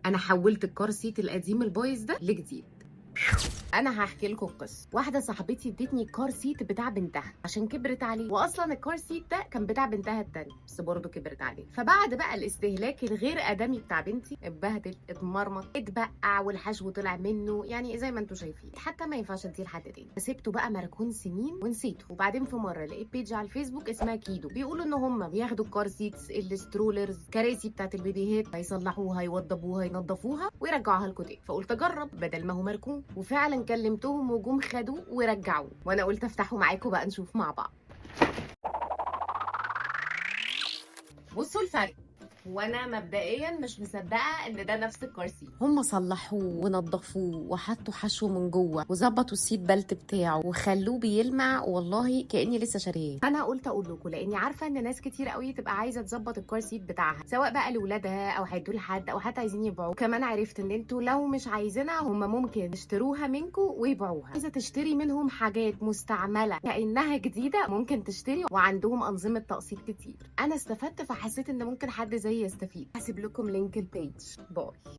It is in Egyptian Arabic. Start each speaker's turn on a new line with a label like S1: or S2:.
S1: انا حولت ال car seat القديم البايظ ده لجديد. انا هحكي لكم القصه. واحدة صاحبتي ادتني ال car seat بتاع بنتها عشان كبرت عليه، واصلا ال car seat ده كان بتاع بنتها التانية بس برضه كبرت عليه. فبعد بقى الاستهلاك الغير ادمي بتاع بنتي، اتبهدل، اتمرمط، اتبقع، والحشو طلع منه، يعني زي ما انتم شايفين، حتى ما ينفعش اديه لحد تاني. سبته بقى مركون سنين ونسيته. وبعدين في مرة لقيت page على الفيسبوك اسمها كيدو، بيقولوا ان هم بياخدوا ال car seats، ال strollers، كراسي بتاعت البيبيهات، هيصلحوها، يوضبوها، ينظفوها ويرجعوها لكم تاني. فقلت اجرب بدل ما هو مركون، وفعلا كلمتهم وجم خدوه ورجعوه، وانا قلت افتحه معاكم بقى نشوف مع بعض. بصوا الفرق، وانا مبدئيا مش مصدقه ان ده نفس ال car seat. هم صلحوه ونظفوه وحطوا حشو من جوه وظبطوا ال seat belt بتاعه وخلوه بيلمع، والله كاني لسه شارياه. انا قلت اقول لكم لاني عارفه ان ناس كتير قوي تبقى عايزه تظبط ال car seat بتاعها، سواء بقى لاولادها او هيدوه لحد او حتى عايزين يبيعوه. كمان عرفت ان انتوا لو مش عايزينها هم ممكن يشتروها منكم ويبيعوها. عايزه تشتري منهم حاجات مستعملة كانها جديدة ممكن تشتري، وعندهم انظمة تقسيط كتير. انا استفدت فحسيت ان ممكن حد زي يستفيد. هسيب لكم link ال page. bye.